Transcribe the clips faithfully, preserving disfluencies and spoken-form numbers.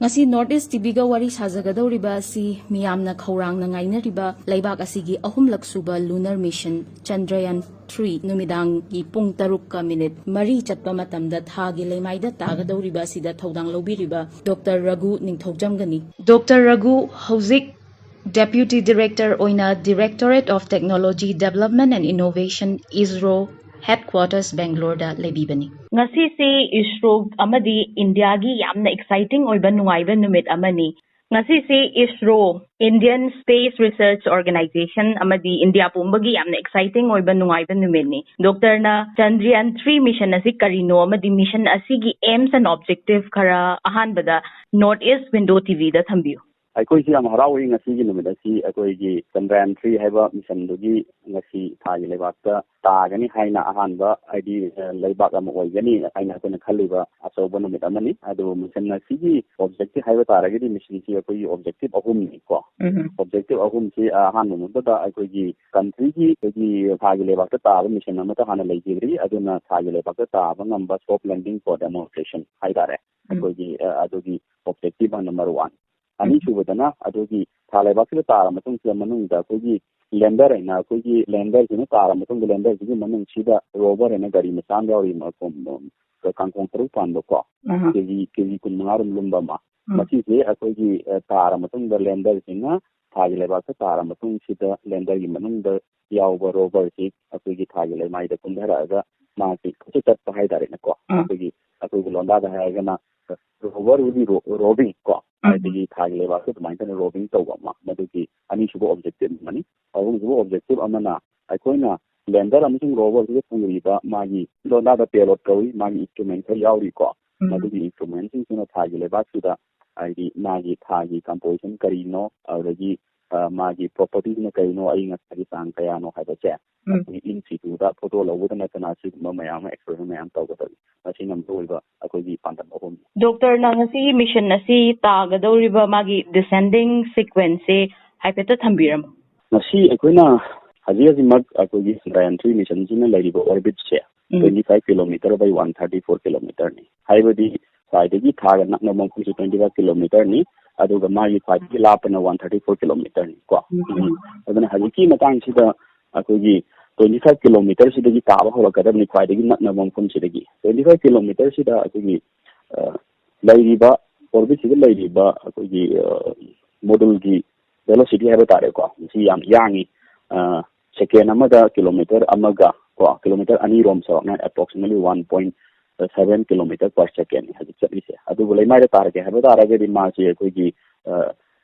ꯉꯁꯤ North East ꯇꯤꯚꯤꯒ ꯋꯥꯔꯤ ꯁꯥꯖꯒꯗꯧꯔꯤꯕ ꯑꯁꯤ ꯃꯤꯌꯥꯝꯅ ꯈꯧꯔꯥꯡꯅ ꯉꯥꯏꯅꯔꯤꯕ ꯂꯩꯕꯥꯛ ꯑꯁꯤꯒꯤ ꯑꯍꯨꯝꯂꯛ ꯁꯨꯕ lunar mission Chandrayaan three ꯅꯨꯃꯤꯗꯥꯡꯒꯤ ꯄꯨꯡ ꯇꯔꯨꯛꯀ ꯃꯤꯅꯤꯠ ꯃꯔꯤ ꯆꯠꯄ ꯃꯇꯝꯗ ꯊꯥꯒꯤ ꯂꯩꯃꯥꯏꯗ ꯇꯥꯒꯗꯧꯔꯤꯕ ꯑꯁꯤꯗ ꯊꯧꯗꯥꯡ ꯂꯧꯕꯤꯔꯤꯕ ꯗꯣꯛꯇꯔ ꯔꯘꯨ ꯅꯤꯡꯊꯧꯖꯝꯒꯅꯤ꯫ ꯗꯣꯛꯇꯔ ꯔꯘꯨ ꯍꯧꯖꯤꯛ Deputy Director ꯑꯣꯏꯅ Directorate of Technology Development and Innovation, ISRO, Headquarters Bangaloreꯗ ꯂꯩꯕꯤꯕꯅꯤ꯫ ꯉꯁꯤꯁꯤ ISRO ꯑꯃꯗꯤ ꯏꯟꯗꯤꯌꯥꯒꯤ ꯌꯥꯝꯅ exciting ꯑꯣꯏꯕ ꯅꯨꯡꯉꯥꯏꯕ ꯅꯨꯃꯤꯠ ꯑꯃꯅꯤ꯫ ꯉꯁꯤꯁꯤ ISRO, Indian Space Research Organisation, ꯑꯃꯗꯤ ꯏꯟꯗꯤꯌꯥ ꯄꯨꯝꯕꯒꯤ ꯌꯥꯝꯅ exciting ꯑꯣꯏꯕ ꯅꯨꯡꯉꯥꯏꯕ ꯅꯨꯃꯤꯠꯅꯤ꯫ ꯗꯣꯛꯇꯔꯅ Chandrayaan three mission ꯑꯁꯤ ꯀꯔꯤꯅꯣ ꯑꯃꯗꯤ mission ꯑꯁꯤꯒꯤ aims and objective ꯈꯔ ꯑꯍꯥꯟꯕꯗ North East Window ꯇꯤꯚꯤꯗ ꯊꯝꯕꯤꯌꯨ꯫ ꯑꯩꯈꯣꯏꯁꯨ ꯌꯥꯝ ꯍꯔꯥꯎꯏ ꯉꯁꯤꯒꯤ ꯅꯨꯃꯤꯠ ꯑꯁꯤ ꯑꯩꯈꯣꯏꯒꯤ Chandrayaan three ꯍꯥꯏꯕ missionꯗꯨꯒꯤ ꯉꯁꯤ ꯊꯥꯒꯤ ꯂꯩꯕꯥꯛꯇ ꯇꯥꯒꯅꯤ ꯍꯥꯏꯅ ꯑꯍꯥꯟꯕ, ꯍꯥꯏꯗꯤ, ꯑ, ꯂꯩꯕꯥꯛ ꯑꯃ ꯑꯣꯏꯒꯅꯤ ꯍꯥꯏꯅ ꯑꯩꯈꯣꯏꯅ ꯈꯜꯂꯤꯕ ꯑꯆꯧꯕ ꯅꯨꯃꯤꯠ ꯑꯃꯅꯤ꯫ ꯑꯗꯨ mission ꯑꯁꯤꯒꯤ objective ꯍꯥꯏꯕ ꯇꯥꯔꯒꯗꯤ missionꯁꯤ ꯑꯩꯈꯣꯏꯒꯤ objective ꯑꯍꯨꯝꯅꯤ ꯀꯣ꯫ ꯎꯝ꯫ Objective ꯑꯍꯨꯝꯁꯤ, ꯑ, ꯑꯍꯥꯟꯕ ꯃꯛꯇꯗ ꯑꯩꯈꯣꯏꯒꯤ countryꯒꯤ, ꯑꯩꯈꯣꯏꯒꯤ ꯊꯥꯒꯤ ꯂꯩꯕꯥꯛꯇ ꯇꯥꯕ mission ꯑꯃꯠꯇ ꯍꯥꯟꯅ ꯂꯩꯈꯤꯗ꯭ꯔꯤ꯫ ꯑꯗꯨꯅ ꯊꯥꯒꯤ ꯂꯩꯕꯥꯛꯇ ꯇꯥꯕ ꯉꯝꯕ soft landing for demonstration ꯍꯥꯏꯇꯥꯔꯦ꯫ ꯎꯝ꯫ ꯑꯩꯈꯣꯏꯒꯤ, ꯑ, ꯑꯗꯨꯒꯤ objective ꯑꯣꯏꯅ number one꯫ ꯎꯝ꯫ ꯑꯅꯤꯁꯨꯕꯗꯅ ꯑꯗꯨꯒꯤ ꯊꯥ ꯂꯩꯕꯥꯛꯁꯤꯗ ꯇꯥꯔ ꯃꯇꯨꯡꯁꯤꯗ ꯃꯅꯨꯡꯗ ꯑꯩꯈꯣꯏꯒꯤ lander ꯍꯥꯏꯅ, ꯑꯩꯈꯣꯏꯒꯤ landerꯁꯤꯅ ꯇꯥꯔ ꯃꯇꯨꯡꯗ landerꯁꯤꯒꯤ ꯃꯅꯨꯡꯁꯤꯗ rover ꯍꯥꯏꯅ ꯒꯥꯔꯤ ꯃꯆꯥ ꯑꯃ ꯌꯥꯎꯔꯤ, ꯃꯈꯣꯡ, ꯀꯥꯡꯈꯣꯡ ꯇꯔꯨꯛ ꯄꯥꯟꯕ ꯀꯣ, ꯑꯍꯥ꯫ KG, KG ꯀꯨꯟꯃꯉꯥ ꯔꯣꯝ ꯂꯨꯝꯕ ꯑꯃ꯫ ꯎꯝ꯫ ꯃꯁꯤꯁꯦ ꯑꯩꯈꯣꯏꯒꯤ, ꯑ, ꯇꯥꯔ ꯃꯇꯨꯡꯗ landerꯁꯤꯅ ꯊꯥꯒꯤ ꯂꯩꯕꯥꯛꯇ ꯇꯥꯔ ꯃꯇꯨꯡꯁꯤꯗ landerꯒꯤ ꯃꯅꯨꯡꯗ ꯌꯥꯎꯕ roverꯁꯤ ꯑꯩꯈꯣꯏꯒꯤ ꯊꯥꯒꯤ ꯂꯩꯃꯥꯏꯗ ꯀꯨꯝꯊꯔꯛꯑꯒ ꯃꯥꯁꯤ ꯀꯣꯏꯆꯠ ꯆꯠꯄ ꯍꯥꯏꯇꯥꯔꯦꯅꯦꯀꯣ꯫ ꯑꯥ꯫ ꯑꯩꯈꯣꯏꯒꯤ, ꯑꯩꯈꯣꯏꯒꯤ ꯂꯣꯟꯗꯥꯗ ꯍꯥꯏꯔꯒꯅ rover will be ro-, roving ꯀꯣ, ꯎꯝ꯫ ꯍꯥꯏꯕꯗꯤ ꯊꯥꯒꯤ ꯂꯩꯕꯥꯛꯇ ꯑꯗꯨꯃꯥꯏꯅ ꯇꯧꯅ roving ꯇꯧꯕ ꯑꯃ, ꯃꯗꯨꯒꯤ ꯑꯅꯤꯁꯨꯕ objective ꯑꯃꯅꯤ꯫ ꯑꯍꯨꯝꯁꯨꯕ objective ꯑꯃꯅ ꯑꯩꯈꯣꯏꯅ lander ꯑꯃꯁꯨꯡ roverꯁꯤꯗ ꯄꯨꯔꯤꯕ ꯃꯥꯒꯤ ꯂꯣꯟꯗꯥꯗ payload ꯀꯧꯏ, ꯃꯥꯒꯤ instrument ꯈꯔ ꯌꯥꯎꯔꯤꯀꯣ꯫ ꯎꯝ꯫ ꯃꯗꯨꯒꯤ instrumentꯁꯤꯡꯁꯤꯅ ꯊꯥꯒꯤ ꯂꯩꯕꯥꯛꯁꯤꯗ, ꯍꯥꯏꯗꯤ, ꯃꯥꯒꯤ ꯊꯥꯒꯤ composition ꯀꯔꯤꯅꯣ, ꯑꯗꯨꯗꯒꯤ, ꯑ, ꯃꯥꯒꯤ propertyꯁꯤꯅ ꯀꯔꯤꯅꯣ, ꯑꯌꯤꯡ ꯑꯁꯥꯒꯤ ꯆꯥꯡ ꯀꯌꯥꯅꯣ ꯍꯥꯏꯕꯁꯦ ꯎꯝ꯫ ꯑꯩꯈꯣꯏꯒꯤ in situꯗ photo ꯂꯧꯕꯗ ꯅꯠꯇꯅ ꯑꯁꯤꯒꯨꯝꯕ ꯃꯌꯥꯝ ꯑꯃ experiment ꯃꯌꯥꯝ ꯇꯧꯒꯗꯕꯅꯤ꯫ ꯃꯁꯤꯅ ꯃꯔꯨꯑꯣꯏꯕ ꯑꯩꯈꯣꯏꯒꯤ ꯄꯥꯟꯗꯝ ꯑꯍꯨꯝꯅꯤ꯫ ꯗꯣꯛꯇꯔꯅ ꯉꯁꯤꯒꯤ mission ꯑꯁꯤ ꯇꯥꯒꯗꯧꯔꯤꯕ ꯃꯥꯒꯤ descending sequenceꯁꯦ ꯍꯥꯏꯐꯦꯠꯇ ꯊꯝꯕꯤꯔꯝꯃꯨ꯫ ꯉꯁꯤ ꯑꯩꯈꯣꯏꯅ ꯍꯧꯖꯤꯛ ꯍꯧꯖꯤꯛꯃꯛ ꯑꯩꯈꯣꯏꯒꯤ Chandrayaan three missionꯁꯤꯅ ꯂꯩꯔꯤꯕ orbitꯁꯦ ꯎꯝ꯫ Twenty five kilometer by one thirty four kilometerꯅꯤ꯫ ꯍꯥꯏꯕꯗꯤ ꯈ꯭ꯋꯥꯏꯗꯒꯤ ꯊꯥꯒ ꯅꯛꯅꯕ ꯃꯐꯝꯁꯤ twenty five kilometer ꯅꯤ, ꯑꯗꯨꯒ ꯃꯥꯒꯤ ꯈ꯭ꯋꯥꯏꯗꯒꯤ ꯂꯥꯞꯄꯅ one thirty four kilometer ꯅꯤ ꯀꯣ꯫ ꯎꯝ, ꯎꯝ. ꯑꯗꯨꯅ ꯍꯧꯖꯤꯛꯀꯤ ꯃꯇꯥꯡꯁꯤꯗ ꯑꯩꯈꯣꯏꯒꯤ twenty five kilometer ꯁꯤꯗꯒꯤ ꯇꯥꯕ ꯍꯧꯔꯛꯀꯗꯕꯅꯤ, ꯈ꯭ꯋꯥꯏꯗꯒꯤ ꯅꯛꯅꯕ ꯃꯐꯝꯁꯤꯗꯒꯤ. Twenty five kilometer ꯁꯤꯗ ꯑꯩꯈꯣꯏꯒꯤ, ꯑ, ꯂꯩꯔꯤꯕ, orbit ꯁꯤꯗ ꯂꯩꯔꯤꯕ ꯑꯩꯈꯣꯏꯒꯤ, ꯑ, module ꯒꯤ velocity ꯍꯥꯏꯕ ꯇꯥꯔꯦꯀꯣ, ꯃꯁꯤ ꯌꯥꯝ ꯌꯥꯡꯉꯤ. ꯑ, second ꯑꯃꯗ kilometer ꯑꯃꯒ ꯀꯣ, kilometer ꯑꯅꯤꯔꯣꯝ ꯆꯥꯎꯔꯥꯛꯅ approximately one point seven kilometer per second ꯅꯤ ꯍꯧꯖꯤꯛ ꯆꯠꯂꯤꯁꯦ. ꯑꯗꯨꯕꯨ ꯂꯩꯃꯥꯏꯗ ꯇꯥꯔꯒꯦ ꯍꯥꯏꯕ ꯇꯥꯔꯒꯗꯤ ꯃꯥꯁꯦ ꯑꯩꯈꯣꯏꯒꯤ, ꯑ,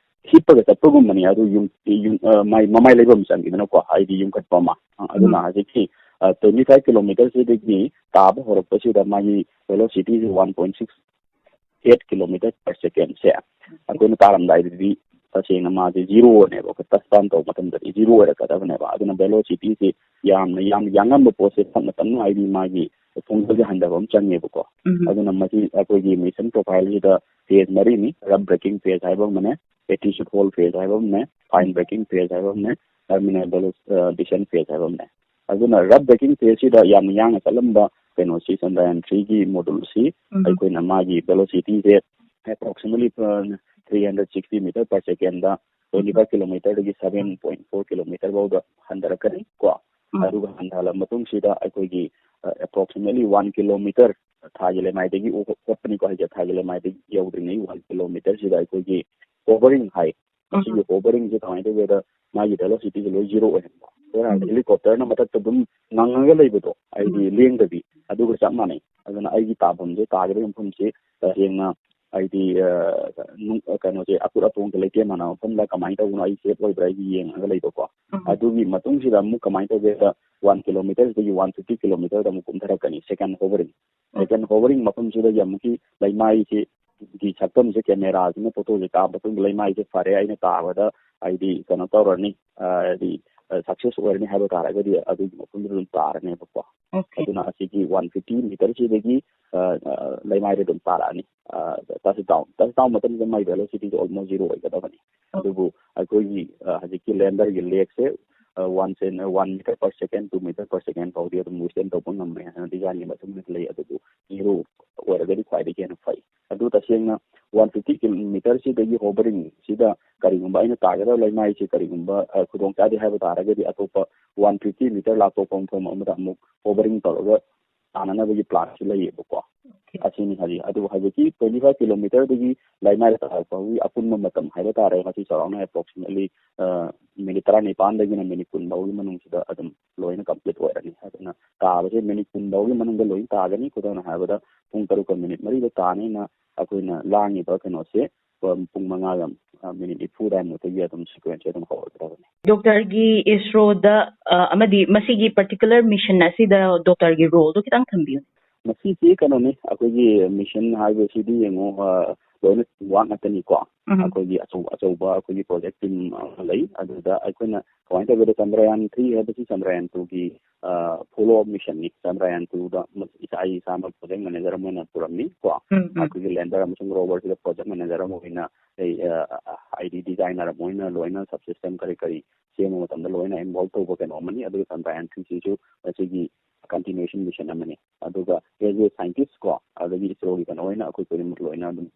ꯍꯤꯞꯄꯒ ꯆꯠꯄꯒꯨꯝꯕꯅꯤ. ꯑꯗꯨ ꯌꯨꯝ, ꯌꯨꯝ, ꯑ, ꯃꯥꯏ, ꯃꯃꯥꯏ ꯂꯩꯐꯝ ꯆꯪꯉꯤꯗꯅꯀꯣ, ꯍꯥꯏꯗꯤ ꯌꯨꯝꯈꯠꯄ ꯑꯃ. ꯑ, ꯑꯗꯨꯅ ꯎꯝ. ꯍꯧꯖꯤꯛꯀꯤ, ꯑ, twenty five kilometer ꯁꯤꯗꯒꯤ ꯇꯥꯕ ꯍꯧꯔꯛꯄꯁꯤꯗ ꯃꯥꯒꯤ velocity ꯁꯤ one point six eight kilometer per second ꯁꯦ ꯑꯩꯈꯣꯏꯅ ꯇꯥꯔꯝꯗꯥꯏꯗꯗꯤ ꯇꯁꯦꯡꯅ ꯃꯥꯁꯦ zero ꯅꯦꯕ, ꯑꯩꯈꯣꯏ touchdown ꯇꯧꯕ ꯃꯇꯝꯗꯗꯤ zero ꯑꯣꯏꯔꯛꯀꯗꯕꯅꯦꯕ. ꯑꯗꯨꯅ velocity ꯁꯤ ꯌꯥꯝꯅ, ꯌꯥꯝ ꯌꯥꯡꯉꯝꯕ ꯄꯣꯠꯁꯦ ꯇꯞꯅ ꯇꯞꯅ ꯍꯥꯏꯗꯤ ꯃꯥꯒꯤ ꯈꯣꯡꯖꯦꯜꯁꯦ ꯍꯟꯊꯕ ꯑꯃ ꯆꯪꯉꯦꯕꯀꯣ. ꯎꯝ. ꯑꯗꯨꯅ ꯃꯁꯤ ꯑꯩꯈꯣꯏꯒꯤ mission profile ꯁꯤꯗ phase ꯃꯔꯤꯅꯤ: rough braking phase ꯍꯥꯏꯕ ꯑꯃꯅꯦ, attitude hold phase ꯍꯥꯏꯕ ꯑꯃꯅꯦ, fine braking phase ꯍꯥꯏꯕ ꯑꯃꯅꯦ, terminal velo-, ꯑ, descent phase ꯍꯥꯏꯕ ꯑꯃꯅꯦ. ꯑꯗꯨꯅ rough braking phase ꯁꯤꯗ ꯌꯥꯝꯅ ꯌꯥꯡꯅ ꯆꯠꯂꯝꯕ ꯀꯩꯅꯣꯁꯤ, Chandrayaan three ꯒꯤ module ꯁꯤ ꯎꯝ. ꯑꯩꯈꯣꯏꯅ ꯃꯥꯒꯤ velocity ꯁꯦ approximately, ꯑ, three hundred sixty meter per second ꯗ twenty five kilometer ꯗꯒꯤ seven point four kilometer ꯐꯥꯎꯗ ꯍꯟꯊꯔꯛꯀꯅꯤ ꯀꯣ. ꯎꯝ. ꯑꯗꯨꯒ ꯍꯟꯊꯍꯜꯂ ꯃꯇꯨꯡꯁꯤꯗ ꯑꯩꯈꯣꯏꯒꯤ, ꯑ, approximately one kilometer ꯊꯥꯒꯤ ꯂꯩꯃꯥꯏꯗꯒꯤ ꯎ-, ꯍꯣꯠꯄꯅꯤꯀꯣ ꯍꯥꯏꯁꯦ, ꯊꯥꯒꯤ ꯂꯩꯃꯥꯏꯗꯒꯤ ꯌꯧꯗ꯭ꯔꯤꯉꯩ one kilometer ꯁꯤꯗ ꯑꯩꯈꯣꯏꯒꯤ hovering ꯍꯥꯏ. ꯃꯁꯤꯒꯤ ꯎꯝ. hovering ꯁꯦ ꯀꯃꯥꯏꯅ ꯇꯧꯒꯦꯗ, ꯃꯥꯒꯤ velocity ꯁꯦ ꯂꯣꯏ zero ꯑꯣꯏꯍꯟꯕ. Whereas ꯎꯝ. helicopter ꯅ ꯃꯊꯛꯇ ꯑꯗꯨꯝ ꯉꯪꯉꯒ ꯂꯩꯕꯗꯣ, ꯍꯥꯏꯗꯤ ꯎꯝ. ꯂꯦꯡꯗꯕꯤ, ꯑꯗꯨꯒ ꯆꯞ ꯃꯥꯟꯅꯩ. ꯑꯗꯨꯅ ꯑꯩꯒꯤ ꯇꯥꯐꯝꯁꯦ, ꯇꯥꯒꯗꯕ ꯃꯐꯝꯁꯦ ꯇꯁꯦꯡꯅ ꯍꯥꯏꯗꯤ, ꯑ, ꯅꯨꯡ-, ꯑ, ꯀꯩꯅꯣꯁꯦ, ꯑꯀꯨꯠ ꯑꯇꯣꯡꯁꯦ ꯂꯩꯇꯦꯝ ꯃꯥꯟꯅꯕ ꯃꯐꯝꯗ ꯀꯃꯥꯏꯅ ꯇꯧꯕꯅꯣ, ꯑꯩ safe ꯑꯣꯏꯕ꯭ꯔꯥ, ꯑꯩꯒꯤ ꯌꯦꯡꯉꯒ ꯂꯩꯕꯀꯣ. ꯎꯝ. ꯑꯗꯨꯒꯤ ꯃꯇꯨꯡꯁꯤꯗ ꯑꯃꯨꯛ ꯀꯃꯥꯏꯅ ꯇꯧꯒꯦꯗ, one kilometer ꯁꯤꯗꯒꯤ one fifty kilometer ꯗ ꯑꯃꯨꯛ ꯀꯨꯝꯊꯔꯛꯀꯅꯤ, second hovering. ꯎꯝ. Second hovering ꯃꯐꯝꯁꯤꯗꯒꯤ ꯑꯃꯨꯛꯀꯤ ꯂꯩꯃꯥꯏꯁꯤ ꯒꯤ ꯁꯛꯇꯝꯁꯦ camera ꯁꯤꯅ photo ꯁꯦ ꯀꯥꯞꯄ ꯃꯇꯨꯡꯗ ꯂꯩꯃꯥꯏꯁꯦ ꯐꯔꯦ, ꯑꯩꯅ ꯇꯥꯕꯗ ꯍꯥꯏꯗꯤ ꯀꯩꯅꯣ ꯇꯧꯔꯅꯤ, ꯑ, ꯍꯥꯏꯗꯤ, ꯑ, success ꯑꯣꯏꯔꯅꯤ ꯍꯥꯏꯕ ꯇꯥꯔꯒꯗꯤ ꯑꯗꯨꯒꯤ ꯃꯐꯝꯗꯨꯗ ꯑꯗꯨꯝ ꯇꯥꯔꯅꯦꯕꯀꯣ. Okay. ꯑꯗꯨꯅ ꯑꯁꯤꯒꯤ one fifty meter ꯁꯤꯗꯒꯤ, ꯑ, ꯑ, ꯂꯩꯃꯥꯏꯗ ꯑꯗꯨꯝ ꯇꯥꯔꯛꯑꯅꯤ. ꯑ, touch down, touch down ꯃꯇꯝꯗ ꯃꯥꯏ velocity ꯁꯦ almost zero ꯑꯣꯏꯒꯗꯕꯅꯤ. ꯑꯗꯨꯕꯨ ꯑꯩꯈꯣꯏꯒꯤ, ꯑ, ꯍꯧꯖꯤꯛꯀꯤ lander ꯒꯤ leg ꯁꯦ, ꯋꯥꯟ ꯋꯥꯟ ꯃꯤꯇꯔ ꯄꯔ ꯁꯦꯀꯦꯟ, ꯇꯨ ꯃꯤꯇꯔ ꯄꯔ ꯁꯦꯀꯦꯟ ꯐꯥꯎꯗꯤ ꯑꯗꯨꯝ ꯋꯤꯁꯇꯦꯟ ꯇꯧꯕ ꯉꯝꯃꯦ ꯍꯥꯏꯅ ꯗꯤꯖꯥꯏꯟꯒꯤ ꯃꯇꯨꯡ ꯏꯟꯅ ꯂꯩ꯫ ꯑꯗꯨꯕꯨ ꯍꯤꯔꯣ ꯑꯣꯏꯔꯒꯗꯤ ꯈ꯭ꯋꯥꯏꯗꯒꯤ ꯍꯦꯟꯅ ꯐꯩ꯫ ꯑꯗꯨ ꯇꯁꯦꯡꯅ ꯋꯥꯟ ꯐꯤꯐꯇꯤ ꯀꯤꯂꯣꯃꯤꯇꯔꯁꯤꯗꯒꯤ ꯍꯣꯕꯔꯤꯡꯁꯤꯗ ꯀꯔꯤꯒꯨꯝꯕ ꯑꯩꯅ ꯇꯥꯒꯗꯕ ꯂꯩꯃꯥꯏꯁꯤ ꯀꯔꯤꯒꯨꯝꯕ, ꯑ, ꯈꯨꯗꯣꯡ ꯆꯥꯗꯦ ꯍꯥꯏꯕ ꯇꯥꯔꯒꯗꯤ, ꯑꯇꯣꯞꯄ ꯋꯥꯟ ꯐꯤꯐꯇꯤ ꯃꯤꯇꯔ ꯂꯥꯞꯊꯣꯛꯄ ꯃꯐꯝ ꯑꯃꯗ ꯑꯃꯨꯛ ꯍꯣꯕꯔꯤꯡ ꯇꯧꯔꯒ ꯇꯥꯅꯅꯕꯒꯤ ꯄ꯭ꯂꯥꯟꯁꯨ ꯂꯩꯌꯦꯕꯀꯣ꯫ ꯑꯣꯀꯦ꯫ ꯑꯁꯤꯅꯤ ꯍꯧꯖꯤꯛ꯫ ꯑꯗꯨꯕꯨ ꯍꯧꯖꯤꯛꯀꯤ ꯇ꯭ꯋꯦꯟꯇꯤ ꯐꯥꯏꯚ ꯀꯤꯂꯣꯃꯤꯇꯔꯗꯒꯤ ꯂꯩꯃꯥꯏꯗ ꯇꯥꯔꯛꯄꯒꯤ ꯑꯄꯨꯟꯕ ꯃꯇꯝ ꯍꯥꯏꯕ ꯇꯥꯔꯦ, ꯃꯁꯤ ꯆꯥꯎꯔꯥꯛꯅ approximately, ꯑ, ꯃꯤꯅꯤꯠ ꯇꯔꯥꯅꯤꯄꯥꯟꯗꯒꯤꯅ ꯃꯤꯅꯤꯠ ꯀꯨꯟ ꯐꯥꯎꯒꯤ ꯃꯅꯨꯡꯁꯤꯗ ꯑꯗꯨꯝ ꯂꯣꯏꯅ complete ꯑꯣꯏꯔꯅꯤ꯫ ꯑꯗꯨꯅ ꯇꯥꯕꯁꯦ ꯃꯤꯅꯤꯠ ꯀꯨꯟ ꯐꯥꯎꯒꯤ ꯃꯅꯨꯡꯗ ꯂꯣꯏꯅ ꯇꯥꯒꯅꯤ꯫ ꯈꯨꯗꯝ ꯑꯣꯏꯅ ꯍꯥꯏꯔꯕꯗ, ꯄꯨꯡ ꯇꯔꯨꯛꯀ ꯃꯤꯅꯤꯠ ꯃꯔꯤꯗ ꯇꯥꯅꯤꯅ ꯑꯩꯈꯣꯏꯅ ꯂꯥꯡꯉꯤꯕ ꯀꯩꯅꯣꯁꯦ, ꯄꯨꯡ ꯃꯉꯥꯒ, ꯑ, ꯃꯤꯅꯤꯠ ꯅꯤꯐꯨ ꯑꯗꯥꯏꯃꯨꯛꯇꯒꯤ ꯑꯗꯨꯝ sequence ꯑꯗꯨꯝ ꯍꯧꯔꯛꯀꯗꯕꯅꯤ꯫ ꯗꯣꯛꯇꯔꯒꯤ ꯏꯁꯔꯣꯗ, ꯑ, ꯑꯃꯗꯤ ꯃꯁꯤꯒꯤ particular mission ꯑꯁꯤꯗ ꯗꯣꯛꯇꯔꯒꯤ roleꯗꯨ ꯈꯤꯇꯪ ꯊꯝꯕꯤꯌꯨ꯫ ꯃꯁꯤꯁꯤ ꯀꯩꯅꯣꯅꯤ, ꯑꯩꯈꯣꯏꯒꯤ mission ꯍꯥꯏꯕꯁꯤꯗꯤ ꯌꯦꯡꯉꯣ, ꯑ, ꯂꯣꯏꯅ team work ꯉꯥꯛꯇꯅꯤꯀꯣ꯫ ꯎꯝ꯫ ꯑꯩꯈꯣꯏꯒꯤ ꯑꯆꯧ-, ꯑꯆꯧꯕ ꯑꯩꯈꯣꯏꯒꯤ project team ꯑꯃ ꯂꯩ꯫ ꯑꯗꯨꯗ ꯑꯩꯈꯣꯏꯅ ꯀꯃꯥꯏꯅ ꯇꯧꯒꯦꯗ, ꯆꯟꯗ꯭ꯔꯌꯥꯟ ꯊ꯭ꯔꯤ ꯍꯥꯏꯕꯁꯤ ꯆꯟꯗ꯭ꯔꯌꯥꯟ ꯇꯨꯒꯤ, ꯑ, follow up missionꯅꯤ꯫ ꯆꯟꯗ꯭ꯔꯌꯥꯟ ꯇꯨꯗ ꯃ-, ꯏꯁꯥ, ꯑꯩ ꯏꯁꯥꯃꯛ project manager ꯑꯃ ꯑꯣꯏꯅ ꯄꯨꯔꯝꯃꯤ ꯀꯣ꯫ ꯎꯝ, ꯎꯝ꯫ ꯑꯩꯈꯣꯏꯒꯤ lander ꯑꯃꯁꯨꯡ roverꯁꯤꯗ project manager ꯑꯃ ꯑꯣꯏꯅ ꯑꯩ, ꯑ, ꯑ, ꯍꯥꯏꯗꯤ designer ꯑꯃ ꯑꯣꯏꯅ ꯂꯣꯏꯅ subsystem ꯀꯔꯤ ꯀꯔꯤ ꯁꯦꯝꯕ ꯃꯇꯝꯗ ꯂꯣꯏꯅ involve ꯇꯧꯕ ꯀꯩꯅꯣ ꯑꯃꯅꯤ꯫ ꯑꯗꯨꯒ ꯆꯟꯗ꯭ꯔꯌꯥꯟ ꯊ꯭ꯔꯤꯁꯤꯁꯨ ꯃꯁꯤꯒꯤ continuation mission ꯑꯃꯅꯤ꯫ ꯑꯗꯨꯒ as a scientist ꯀꯣ, ꯑꯗꯒꯤ ꯏꯁꯔꯣꯒꯤ ꯀꯩꯅꯣ ꯑꯣꯏꯅ ꯑꯩꯈꯣꯏ ꯈꯨꯗꯤꯡꯃꯛ ꯂꯣꯏꯅ ꯑꯗꯨꯝ,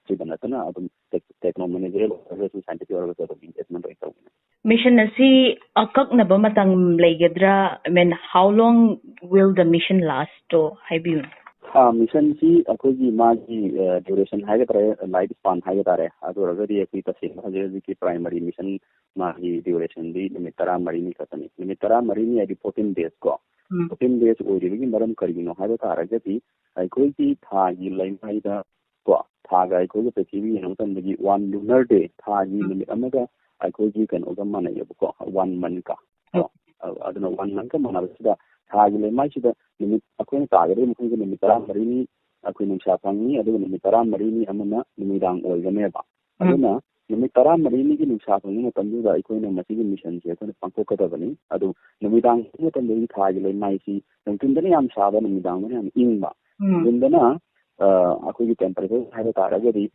ꯁꯤꯗ ꯅꯠꯇꯅ ꯑꯗꯨꯝ tech-, techno managerial ꯑꯣꯏꯔꯒꯁꯨ, scientific ꯑꯣꯏꯔꯒꯁꯨ ꯑꯗꯨꯝ engagement ꯂꯣꯏꯅ ꯇꯧꯒꯅꯤ꯫ Mission ꯑꯁꯤ ꯑꯀꯛꯅꯕ ꯃꯇꯝ ꯂꯩꯒꯗ꯭ꯔꯥ? I mean, how long will the mission last? ꯇꯣ ꯍꯥꯏꯕꯤꯌꯨꯅꯦ꯫ ꯑꯥ, missionꯁꯤ ꯑꯩꯈꯣꯏꯒꯤ ꯃꯥꯒꯤ, ꯑ, duration ꯍꯥꯏꯒꯗ꯭ꯔꯥ, life span ꯍꯥꯏꯒꯗ꯭ꯔꯥ, ꯑꯗꯨ ꯑꯣꯏꯔꯒꯗꯤ ꯑꯩꯈꯣꯏ ꯇꯁꯦꯡꯅ ꯍꯧꯖꯤꯛ ꯍꯧꯖꯤꯛꯀꯤ primary mission ꯃꯥꯒꯤ durationꯗꯤ ꯅꯨꯃꯤꯠ ꯇꯔꯥꯃꯔꯤꯅꯤ ꯈꯛꯇꯅꯤ꯫ ꯅꯨꯃꯤꯠ ꯇꯔꯥꯃꯔꯤꯅꯤ ꯍꯥꯏꯗꯤ fourteen days ꯀꯣ꯫ ꯎꯝ꯫ Fourteen days ꯑꯣꯏꯔꯤꯕꯒꯤ ꯃꯔꯝ ꯀꯔꯤꯒꯤꯅꯣ ꯍꯥꯏꯕ ꯇꯥꯔꯒꯗꯤ, ꯑꯩꯈꯣꯏꯒꯤ ꯊꯥꯒꯤ ꯂꯩꯃꯥꯏꯗ ꯀꯣ, ꯊꯥꯒ ꯑꯩꯈꯣꯏꯒ ꯄ꯭ꯔꯤꯊꯤꯕꯤ ꯌꯦꯡꯕ ꯃꯇꯝꯗꯒꯤ one lunar day, ꯊꯥꯒꯤ ꯎꯝ꯫ ꯅꯨꯃꯤꯠ ꯑꯃꯒ ꯑꯩꯈꯣꯏꯒꯤ ꯀꯩꯅꯣꯒ ꯃꯥꯟꯅꯩꯌꯦꯕꯀꯣ, one month ꯀ ꯀꯣ꯫ ꯎꯝ꯫ ꯑ-, ꯑꯗꯨꯅ one month ꯀ ꯃꯥꯟꯅꯕꯁꯤꯗ ꯊꯥꯒꯤ ꯂꯩꯃꯥꯏꯁꯤꯗ ꯅꯨꯃꯤꯠ ꯑꯩꯈꯣꯏꯅ ꯇꯥꯒꯗꯕ ꯃꯐꯝꯁꯦ ꯅꯨꯃꯤꯠ ꯇꯔꯥꯃꯔꯤꯅꯤ ꯑꯩꯈꯣꯏ ꯅꯨꯡꯁꯥ ꯐꯪꯉꯤ, ꯑꯗꯨꯒ ꯅꯨꯃꯤꯠ ꯇꯔꯥꯃꯔꯤꯅꯤ ꯑꯃꯅ ꯅꯨꯃꯤꯗꯥꯡ ꯑꯣꯏꯒꯅꯦꯕ꯫ ꯎꯝ꯫ ꯑꯗꯨꯅ ꯅꯨꯃꯤꯠ ꯇꯔꯥꯃꯔꯤꯅꯤꯒꯤ ꯅꯨꯡꯁꯥ ꯐꯪꯕ ꯃꯇꯝꯗꯨꯗ ꯑꯩꯈꯣꯏꯅ ꯃꯁꯤꯒꯤ missionꯁꯦ ꯑꯩꯈꯣꯏꯅ ꯄꯥꯡꯊꯣꯛꯀꯗꯕꯅꯤ꯫ ꯑꯗꯨ ꯅꯨꯃꯤꯗꯥꯡ ꯐꯪꯕ ꯃꯇꯝꯗꯗꯤ ꯊꯥꯒꯤ ꯂꯩꯃꯥꯏꯁꯤ ꯅꯨꯡꯊꯤꯟꯗꯅ ꯌꯥꯝ ꯁꯥꯕ, ꯅꯨꯃꯤꯗꯥꯡꯗꯅ ꯌꯥꯝ ꯏꯪꯕ꯫ ꯎꯝ꯫ ꯅꯨꯡꯊꯤꯟꯗꯅ ꯑꯩꯈꯣꯏꯒꯤ temperature ꯍꯥꯏꯕ ꯇꯥꯔꯒꯗꯤ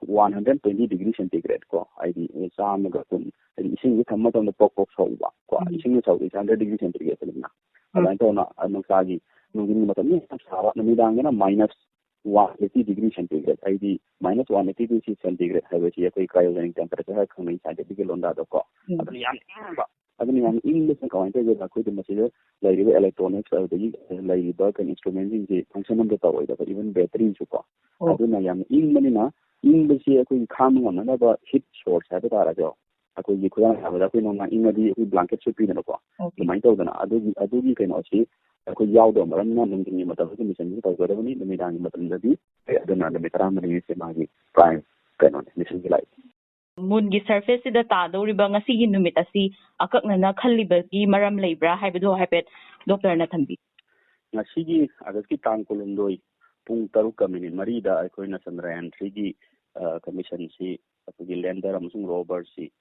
one hundred twenty degree centigrade ꯀꯣ, ꯍꯥꯏꯗꯤ ꯆꯥꯝꯃꯒ ꯀꯨꯟ, ꯍꯥꯏꯗꯤ ꯏꯁꯤꯡꯁꯦ ꯊꯝꯕ ꯃꯇꯝꯗ ꯄꯣꯛ ꯄꯣꯛ ꯁꯧꯕ ꯀꯣ, ꯏꯁꯤꯡꯅ ꯁꯧꯕꯁꯦ ꯍꯟꯗ꯭ꯔꯦꯠ ꯗꯤꯒ꯭ꯔꯤ ꯁꯦꯟꯇꯤꯒ꯭ꯔꯦꯗꯅꯤꯅ꯫ ꯑꯗꯨꯃꯥꯏꯅ ꯇꯧꯅ ꯅꯨꯡꯁꯥꯒꯤ, ꯅꯨꯡꯊꯤꯟꯒꯤ ꯃꯇꯝꯗ ꯌꯥꯝ ꯁꯥꯕ, ꯅꯨꯃꯤꯗꯥꯡꯗꯅ minus one eighty degree centigrade, ꯍꯥꯏꯗꯤ minus one eighty degree centigrade ꯍꯥꯏꯕꯁꯤ ꯑꯩꯈꯣꯏ cryogenic temperature ꯍꯥꯏꯔ ꯈꯪꯅꯩ scientific ꯂꯣꯟꯗꯥꯗꯀꯣ꯫ ꯑꯗꯨꯅ ꯌꯥꯝ ꯏꯪꯕ꯫ ꯑꯗꯨꯅ ꯌꯥꯝ ꯏꯪꯕꯁꯤꯅ ꯀꯃꯥꯏꯅ ꯇꯧꯒꯦꯗ, ꯑꯩꯈꯣꯏꯗ ꯃꯁꯤꯗ ꯂꯩꯔꯤꯕ electronics, ꯑꯗꯨꯗꯒꯤ ꯂꯩꯔꯤꯕ ꯀꯩꯅꯣ instrument ꯁꯤꯡꯁꯦ function ꯑꯝꯇ ꯇꯧꯔꯣꯏꯗꯕ, even battery ꯁꯨ ꯀꯣ꯫ ꯑꯗꯨꯅ ꯌꯥꯝ ꯏꯪꯕꯅꯤꯅ, ꯏꯪꯕꯁꯤ ꯑꯩꯈꯣꯏꯒꯤ ꯈꯥꯡꯕ ꯉꯝꯅꯅꯕ heat source ꯍꯥꯏꯕ ꯇꯥꯔꯒ, ꯑꯩꯈꯣꯏꯒꯤ ꯈꯨꯗꯝ ꯍꯥꯏꯔꯕꯗ ꯑꯩꯈꯣꯏ ꯅꯣꯡꯃ ꯏꯪꯉꯗꯤ ꯑꯩꯈꯣꯏ blanket ꯁꯨꯞꯄꯤꯗꯅꯀꯣ꯫ ꯑꯗꯨꯃꯥꯏꯅ ꯇꯧꯗꯅ ꯑꯗꯨꯒꯤ, ꯑꯗꯨꯒꯤ ꯀꯩꯅꯣꯁꯤ ꯑꯩꯈꯣꯏ ꯌꯥꯎꯗꯕ ꯃꯔꯝꯅ ꯅꯨꯡꯊꯤꯟꯒꯤ ꯃꯇꯝꯗꯗꯤ mission ꯁꯤ ꯇꯧꯒꯗꯕꯅꯤ, ꯅꯨꯃꯤꯗꯥꯡꯒꯤ ꯃꯇꯝꯗꯗꯤ ꯑꯗꯨꯅ ꯅꯨꯃꯤꯠ ꯇꯔꯥꯃꯔꯤꯅꯤꯁꯦ ꯃꯥꯒꯤ prime ꯀꯩꯅꯣꯅꯤ, mission ꯒꯤ life꯫ Moon ꯒꯤ surface ꯁꯤꯗ ꯇꯥꯗꯧꯔꯤꯕ ꯉꯁꯤꯒꯤ ꯅꯨꯃꯤꯠ ꯑꯁꯤ ꯑꯀꯛꯅꯅ ꯈꯜꯂꯤꯕꯒꯤ ꯃꯔꯝ ꯂꯩꯕ꯭ꯔꯥ ꯍꯥꯏꯕꯗꯨ ꯍꯥꯏꯐꯦꯠ doctor ꯅ ꯊꯝꯕꯤꯌꯨ꯫ ꯉꯁꯤꯒꯤ August ꯀꯤ ꯇꯥꯡ ꯀꯨꯟꯍꯨꯝꯗꯣꯏ ꯄꯨꯡ ꯇꯔꯨꯛꯀ ꯃꯤꯅꯤꯠ ꯃꯔꯤꯗ ꯑꯩꯈꯣꯏꯅ Chandrayaan three ꯒꯤ, ꯑ, ꯀ mission ꯁꯤ ꯑꯩꯈꯣꯏꯒꯤ lander ꯑꯃꯁꯨꯡ rover ꯁꯤ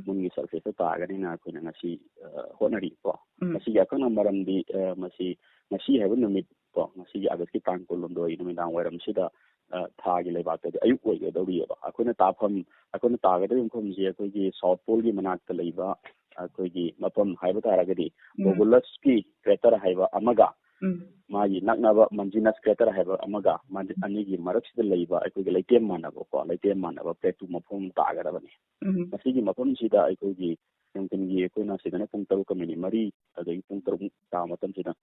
Moon ꯒꯤ surface ꯇ ꯇꯥꯒꯅꯤꯅ ꯑꯩꯈꯣꯏꯅ ꯉꯁꯤ, ꯑ, ꯍꯣꯠꯅꯔꯤꯀꯣ꯫ ꯃꯁꯤꯒꯤ ꯑꯀꯛꯅꯕ ꯃꯔꯝꯗꯤ, ꯑ, ꯃꯁꯤ ꯉꯁꯤ ꯍꯥꯏꯕ ꯅꯨꯃꯤꯠ ꯀꯣ, ꯉꯁꯤꯒꯤ August ꯀꯤ ꯇꯥꯡ ꯀꯨꯟꯍꯨꯝꯗꯣꯏ ꯅꯨꯃꯤꯗꯥꯡ ꯋꯥꯏꯔꯝꯁꯤꯗ, ꯑ, ꯊꯥꯒꯤ ꯂꯩꯕꯥꯛꯇꯗꯤ ꯑꯌꯨꯛ ꯑꯣꯏꯒꯗꯧꯔꯤꯑꯕ꯫ ꯑꯩꯈꯣꯏꯅ ꯇꯥꯐꯝ, ꯑꯩꯈꯣꯏꯅ ꯇꯥꯒꯗꯧꯔꯤꯕ ꯃꯐꯝꯁꯤ ꯑꯩꯈꯣꯏꯒꯤ South Pole ꯒꯤ ꯃꯅꯥꯛꯇ ꯂꯩꯕ ꯑꯩꯈꯣꯏꯒꯤ ꯃꯐꯝ ꯍꯥꯏꯕ ꯇꯥꯔꯒꯗꯤ Bogolus ꯀꯤ crater ꯍꯥꯏꯕ ꯑꯃꯒ ꯃꯥꯒꯤ ꯅꯛꯅꯕ Mungenast crater ꯍꯥꯏꯕ ꯑꯃꯒ, ꯃꯥ-, ꯑꯅꯤꯒꯤ ꯃꯔꯛꯁꯤꯗ ꯂꯩꯕ ꯑꯩꯈꯣꯏꯒꯤ ꯂꯩꯇꯦꯝ ꯃꯥꯟꯅꯕꯀꯣ, ꯂꯩꯇꯦꯝ ꯃꯥꯟꯅꯕ plateau ꯃꯐꯝ ꯇꯥꯒꯗꯕꯅꯤ꯫ ꯃꯁꯤꯒꯤ ꯃꯐꯝꯁꯤꯗ ꯑꯩꯈꯣꯏꯒꯤ ꯅꯨꯡꯊꯤꯟꯒꯤ, ꯑꯩꯈꯣꯏꯅ ꯁꯤꯗꯅ ꯄꯨꯡ ꯇꯔꯨꯛꯀ ꯃꯤꯅꯤꯠ ꯃꯔꯤ, ꯑꯗꯒꯤ ꯄꯨꯡ ꯇꯔꯨꯛ ꯇꯥꯕ ꯃꯇꯝꯁꯤꯗ,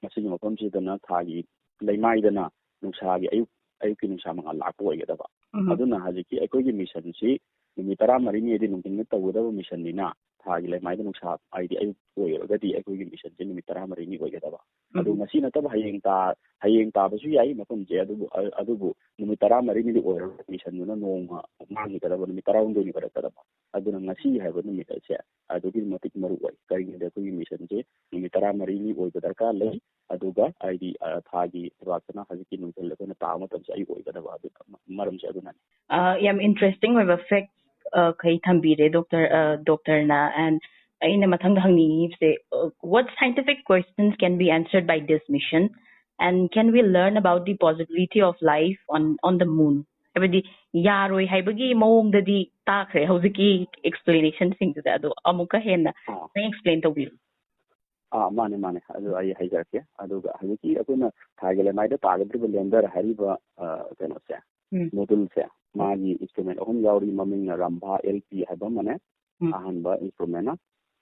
ꯃꯁꯤꯒꯤ ꯃꯐꯝꯁꯤꯗꯅ ꯊꯥꯒꯤ ꯂꯩꯃꯥꯏꯗꯅ ꯅꯨꯡꯁꯥꯒꯤ ꯑꯌꯨꯛ, ꯑꯌꯨꯛꯀꯤ ꯅꯨꯡꯁꯥ ꯃꯉꯥꯜ ꯂꯥꯛꯄ ꯑꯣꯏꯒꯗꯕ꯫ ꯑꯗꯨꯅ ꯍꯧꯖꯤꯛꯀꯤ ꯑꯩꯈꯣꯏꯒꯤ mission ꯁꯤ ꯅꯨꯃꯤꯠ ꯇꯔꯥꯃꯔꯤꯅꯤꯗꯤ ꯅꯨꯡꯊꯤꯟꯗ ꯇꯧꯒꯗꯕ mission ꯅꯤꯅ, ꯊꯥꯒꯤ ꯂꯩꯃꯥꯏꯗ ꯅꯨꯡꯁꯥ, ꯍꯥꯏꯗꯤ ꯑꯌꯨꯛ ꯑꯣꯏꯔꯒꯗꯤ ꯑꯩꯈꯣꯏꯒꯤ mission ꯁꯦ ꯅꯨꯃꯤꯠ ꯇꯔꯥꯃꯔꯤꯅꯤ ꯑꯣꯏꯒꯗꯕ꯫ ꯑꯗꯣ ꯉꯁꯤ ꯅꯠꯇꯕ ꯍꯌꯦꯡ ꯇꯥ-, ꯍꯌꯦꯡ ꯇꯥꯕꯁꯨ ꯌꯥꯏ ꯃꯐꯝꯁꯦ, ꯑꯗꯨꯕꯨ, ꯑ-, ꯑꯗꯨꯕꯨ ꯅꯨꯃꯤꯠ ꯇꯔꯥꯃꯔꯤꯅꯤꯗꯤ ꯑꯣꯏꯔꯔꯣꯏ, mission ꯗꯨꯅ ꯅꯣꯡꯃ ꯃꯥꯡꯈꯤꯒꯗꯕ, ꯅꯨꯃꯤꯠ ꯇꯔꯥꯍꯨꯝꯗꯣꯏꯅꯤ ꯑꯣꯏꯔꯛꯀꯗꯕ꯫ ꯑꯗꯨꯅ ꯉꯁꯤ ꯍꯥꯏꯕ ꯅꯨꯃꯤꯠ ꯑꯁꯦ ꯑꯗꯨꯛꯀꯤ ꯃꯇꯤꯛ ꯃꯔꯨ ꯑꯣꯏ꯫ ꯀꯔꯤꯒꯤꯅꯣꯗ ꯑꯩꯈꯣꯏꯒꯤ mission ꯁꯦ ꯅꯨꯃꯤꯠ ꯇꯔꯥꯃꯔꯤꯅꯤ ꯑꯣꯏꯕ ꯗꯔꯀꯥꯔ ꯂꯩ꯫ ꯑꯗꯨꯒ ꯍꯥꯏꯗꯤ, ꯑ, ꯊꯥꯒꯤ ꯂꯩꯕꯥꯛꯇꯅ ꯍꯧꯖꯤꯛꯀꯤ ꯅꯨꯡꯊꯤꯜ ꯑꯩꯈꯣꯏꯅ ꯇꯥꯕ ꯃꯇꯝꯁꯦ ꯑꯌꯨꯛ ꯑꯣꯏꯒꯗꯕ, ꯑꯗꯨ ꯃꯔꯝꯁꯦ ꯑꯗꯨꯅꯅꯤ꯫ ꯑ, ꯌꯥꯝ interesting ꯑꯣꯏꯕ fact, ꯑ, ꯈꯩ ꯊꯝꯕꯤꯔꯦ doctor, ꯑ, doctor ꯅ꯫ And ꯑꯩꯅ ꯃꯊꯪꯗ ꯍꯪꯅꯤꯡꯉꯤꯕꯁꯦ, ꯑ, what scientific questions can be answered by this mission? And can we learn about the possibility of life on on the moon? ꯍꯥꯏꯕꯗꯤ ꯌꯥꯔꯣꯏ ꯍꯥꯏꯕꯒꯤ ꯃꯑꯣꯡꯗꯗꯤ ꯇꯥꯈ꯭ꯔꯦ ꯍꯧꯖꯤꯛꯀꯤ explanation ꯁꯤꯡꯗꯨꯗ, ꯑꯗꯣ ꯑꯃꯨꯛꯀ ꯍꯦꯟꯅ ꯑꯥ꯫ ꯈꯤꯇꯪ explain ꯇꯧꯕꯤꯌꯨ꯫ ꯑꯥ, ꯃꯥꯅꯦ, ꯃꯥꯅꯦ꯫ ꯑꯗꯨ ꯑꯩ ꯍꯥꯏꯖꯔꯛꯀꯦ꯫ ꯑꯗꯨꯒ ꯍꯧꯖꯤꯛꯀꯤ ꯑꯩꯈꯣꯏꯅ ꯊꯥꯒꯤ ꯂꯩꯃꯥꯏꯗ ꯇꯥꯒꯗꯧꯔꯤꯕ lander ꯍꯥꯏꯔꯤꯕ, ꯑ, ꯀꯩꯅꯣꯁꯦ, ꯎꯝ꯫ module ꯁꯦ, ꯃꯥꯒꯤ instrument ꯑꯍꯨꯝ ꯌꯥꯎꯔꯤ꯫ ꯃꯃꯤꯡꯅ ꯔꯝꯚꯥ L P ꯍꯥꯏꯕ ꯑꯃꯅꯦ, ꯎꯝ꯫ ꯑꯍꯥꯟꯕ instrument ꯅ,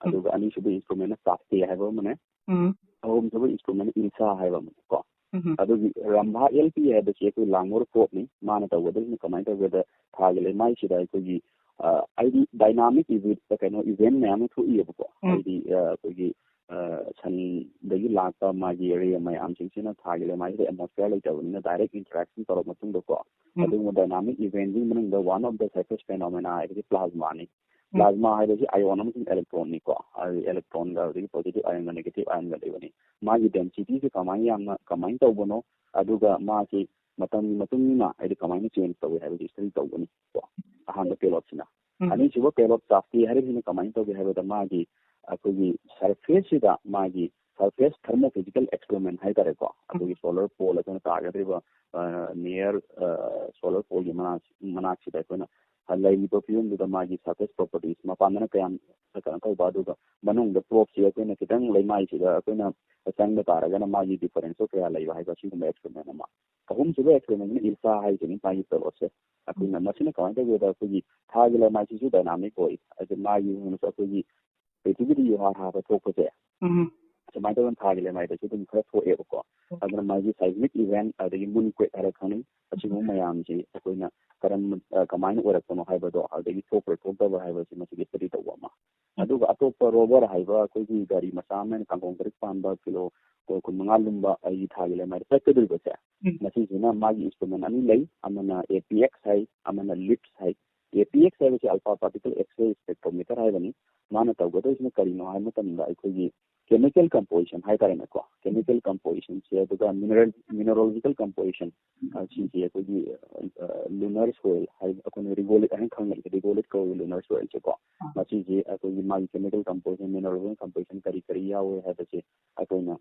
ꯑꯗꯨꯒ ꯑꯅꯤꯁꯨꯕ instrument ꯅ ꯁꯥꯐꯇꯦ ꯍꯥꯏꯕ ꯑꯃꯅꯦ, ꯎꯝ꯫ ꯑꯍꯨꯝꯁꯨꯕ instrument ꯅ ꯏꯜꯁꯥ ꯍꯥꯏꯕ ꯑꯃꯅꯦ ꯀꯣ꯫ ꯎꯝ꯫ ꯑꯗꯨꯒꯤ ꯔꯝꯚꯥ L P ꯍꯥꯏꯕꯁꯤ ꯑꯩꯈꯣꯏ ꯂꯥꯡꯃꯣꯔ probe ꯅꯤ꯫ ꯃꯥꯅ ꯇꯧꯒꯗꯕꯁꯤꯅ ꯀꯃꯥꯏꯅ ꯇꯧꯒꯦꯗ, ꯊꯥꯒꯤ ꯂꯩꯃꯥꯏꯁꯤꯗ ꯑꯩꯈꯣꯏꯒꯤ, ꯑ, ꯍꯥꯏꯗꯤ dynamic event, ꯀꯩꯅꯣ, event ꯃꯌꯥꯝ ꯑꯃ ꯊꯣꯛꯏꯕꯀꯣ꯫ ꯎꯝ꯫ ꯍꯥꯏꯗꯤ, ꯑ, ꯑꯩꯈꯣꯏꯒꯤ, ꯑ, sun ꯗꯒꯤ ꯂꯥꯛꯄ ꯃꯥꯒꯤ ray ꯃꯌꯥꯝꯁꯤꯡꯁꯤꯅ ꯊꯥꯒꯤ ꯂꯩꯃꯥꯏꯁꯤꯗ atmosphere ꯂꯩꯇꯕꯅꯤꯅ direct interaction ꯇꯧꯔꯕ ꯃꯇꯨꯡꯗꯀꯣ, ꯎꯝ꯫ ꯑꯗꯨꯒꯨꯝꯕ dynamic event ꯁꯤꯒꯤ ꯃꯅꯨꯡꯗ one of the surface phenomena ꯍꯥꯏꯕꯗꯤ plasma ꯅꯤ꯫ Plasma ꯍꯥꯏꯕꯁꯤ ion ꯑꯃꯁꯨꯡ electron ꯅꯤꯀꯣ꯫ ꯑꯗꯨ electron ꯒ ꯑꯗꯒꯤ positive ion ꯒ negative ion ꯒ ꯂꯩꯕꯅꯤ꯫ ꯃꯥꯒꯤ density ꯁꯤ ꯀꯃꯥꯏꯅ ꯌꯥꯝꯅ, ꯀꯃꯥꯏꯅ ꯇꯧꯕꯅꯣ, ꯑꯗꯨꯒ ꯃꯥꯁꯤ ꯃꯇꯝꯒꯤ ꯃꯇꯨꯡ ꯏꯟꯅ ꯍꯥꯏꯗꯤ ꯀꯃꯥꯏꯅ change ꯇꯧꯏ ꯍꯥꯏꯕꯁꯤ study ꯇꯧꯒꯅꯤ ꯀꯣ, ꯑꯍꯥꯟꯕ payload ꯁꯤꯅ꯫ ꯎꯝ꯫ ꯑꯅꯤꯁꯨꯕ payload ꯁꯥꯐꯇꯦ ꯍꯥꯏꯔꯤꯕꯁꯤꯅ ꯀꯃꯥꯏꯅ ꯇꯧꯒꯦ ꯍꯥꯏꯕꯗ, ꯃꯥꯒꯤ ꯑꯩꯈꯣꯏꯒꯤ surface ꯁꯤꯗ ꯃꯥꯒꯤ surface thermophysical experiment ꯍꯥꯏꯇꯥꯔꯦꯀꯣ, ꯑꯩꯈꯣꯏꯒꯤ solar pole ꯑꯩꯈꯣꯏꯅ ꯇꯥꯒꯗꯧꯔꯤꯕ, ꯑ, near, ꯑ, solar pole ꯒꯤ ꯃꯅꯥꯛ-, ꯃꯅꯥꯛꯁꯤꯗ ꯑꯩꯈꯣꯏꯅ ꯂꯩꯔꯤꯕ ꯐꯤꯕꯝꯗꯨꯗ ꯃꯥꯒꯤ surface properties, ꯃꯄꯥꯟꯗꯅ ꯀꯌꯥꯝ ꯀꯩꯅꯣ ꯇꯧꯕ, ꯑꯗꯨꯒ ꯃꯅꯨꯡꯗ probe ꯁꯤ ꯑꯩꯈꯣꯏꯅ ꯈꯤꯇꯪ ꯂꯩꯃꯥꯏꯁꯤꯗ ꯑꯩꯈꯣꯏꯅ ꯆꯪꯕ ꯇꯥꯔꯒꯅ ꯃꯥꯒꯤ difference ꯁꯨ ꯀꯌꯥ ꯂꯩꯕ ꯍꯥꯏꯕ ꯑꯁꯤꯒꯨꯝꯕ experiment ꯑꯃ꯫ ꯑꯍꯨꯝꯁꯨꯕ experiment ꯅ ꯏꯜꯁꯥ ꯍꯥꯏꯁꯤꯅꯤ, ꯃꯥꯒꯤ payload ꯁꯦ꯫ ꯑꯩꯈꯣꯏꯅ ꯃꯁꯤꯅ ꯀꯃꯥꯏꯅ ꯇꯧꯒꯦꯗ, ꯑꯩꯈꯣꯏꯒꯤ ꯊꯥꯒꯤ ꯂꯩꯃꯥꯏꯁꯤꯁꯨ dynamic ꯑꯣꯏ, ꯑꯗꯨ ꯃꯥꯒꯤ ꯑꯣꯏꯅꯁꯨ ꯑꯩꯈꯣꯏꯒꯤ ꯄ꯭ꯔꯤꯊꯤꯕꯤꯗ ꯌꯨꯍꯥꯔ ꯍꯥꯕ ꯊꯣꯛꯄꯁꯦ, ꯎꯝ꯫ ꯁꯨꯃꯥꯏꯅ ꯇꯧꯗꯅ ꯊꯥꯒꯤ ꯂꯩꯃꯥꯏꯗꯁꯨ ꯑꯗꯨꯝ ꯈꯔ ꯊꯣꯛꯑꯦꯕꯀꯣ꯫ ꯑꯗꯨꯅ ꯃꯥꯒꯤ seismic event, ꯑꯗꯒꯤ moonquake ꯍꯥꯏꯔ ꯈꯪꯅꯩ, ꯑꯁꯤꯒꯨꯝꯕ ꯃꯌꯥꯝꯁꯤ ꯑꯩꯈꯣꯏꯅ ꯀꯔꯝ-, ꯑ, ꯀꯃꯥꯏꯅ ꯑꯣꯏꯔꯛꯄꯅꯣ ꯍꯥꯏꯕꯗꯣ, ꯑꯗꯒꯤ ꯊꯣꯛꯄ꯭ꯔꯥ ꯊꯣꯛꯇꯕ꯭ꯔꯥ ꯍꯥꯏꯕꯁꯤ ꯃꯁꯤꯒꯤ study ꯇꯧꯕ ꯑꯃ꯫ ꯑꯗꯨꯒ ꯑꯇꯣꯞꯄ rover ꯍꯥꯏꯕ ꯑꯩꯈꯣꯏꯒꯤ ꯒꯥꯔꯤ ꯃꯆꯥ ꯑꯃ ꯀꯥꯡꯈꯣꯡ ꯇꯔꯨꯛ ꯄꯥꯟꯕ ꯀꯤꯂꯣ ꯀꯨꯟꯃꯉꯥ ꯂꯨꯝꯕ ꯑꯩꯒꯤ ꯊꯥꯒꯤ ꯂꯩꯃꯥꯏꯗ ꯆꯠꯀꯗꯧꯔꯤꯕꯁꯦ, ꯎꯝ꯫ ꯃꯁꯤꯁꯤꯅ ꯃꯥꯒꯤ instrument ꯑꯅꯤ ꯂꯩ, ꯑꯃꯅ A P X ꯍꯥꯏ, ꯑꯃꯅ LIPS high. A P X ꯍꯥꯏꯕꯁꯤ alpha particle X-ray spectrometer ꯍꯥꯏꯕꯅꯤ꯫ ꯃꯥꯅ ꯇꯧꯒꯗꯧꯔꯤꯁꯤꯅ ꯀꯔꯤꯅꯣ ꯍꯥꯏꯕ ꯃꯇꯝꯗ ꯑꯩꯈꯣꯏꯒꯤ chemical composition ꯍꯥꯏꯇꯥꯔꯦꯅꯦꯀꯣ, chemical composition ꯁꯦ, ꯑꯗꯨꯒ mineral, mineralogical composition, ꯑ, ꯁꯤꯁꯦ ꯑꯩꯈꯣꯏꯒꯤ, ꯑ, lunar soil ꯍꯥꯏ, ꯑꯩꯈꯣꯏꯅ regolith ꯍꯥꯏꯅ ꯈꯪꯅꯩ, regolith ꯀꯧꯏ lunar soil ꯁꯦꯀꯣ꯫ ꯃꯁꯤꯁꯦ ꯑꯩꯈꯣꯏꯒꯤ ꯃꯥꯒꯤ chemical composition, mineral composition ꯀꯔꯤ ꯀꯔꯤ ꯌꯥꯎꯋꯦ ꯍꯥꯏꯕꯁꯦ ꯑꯩꯈꯣꯏꯅ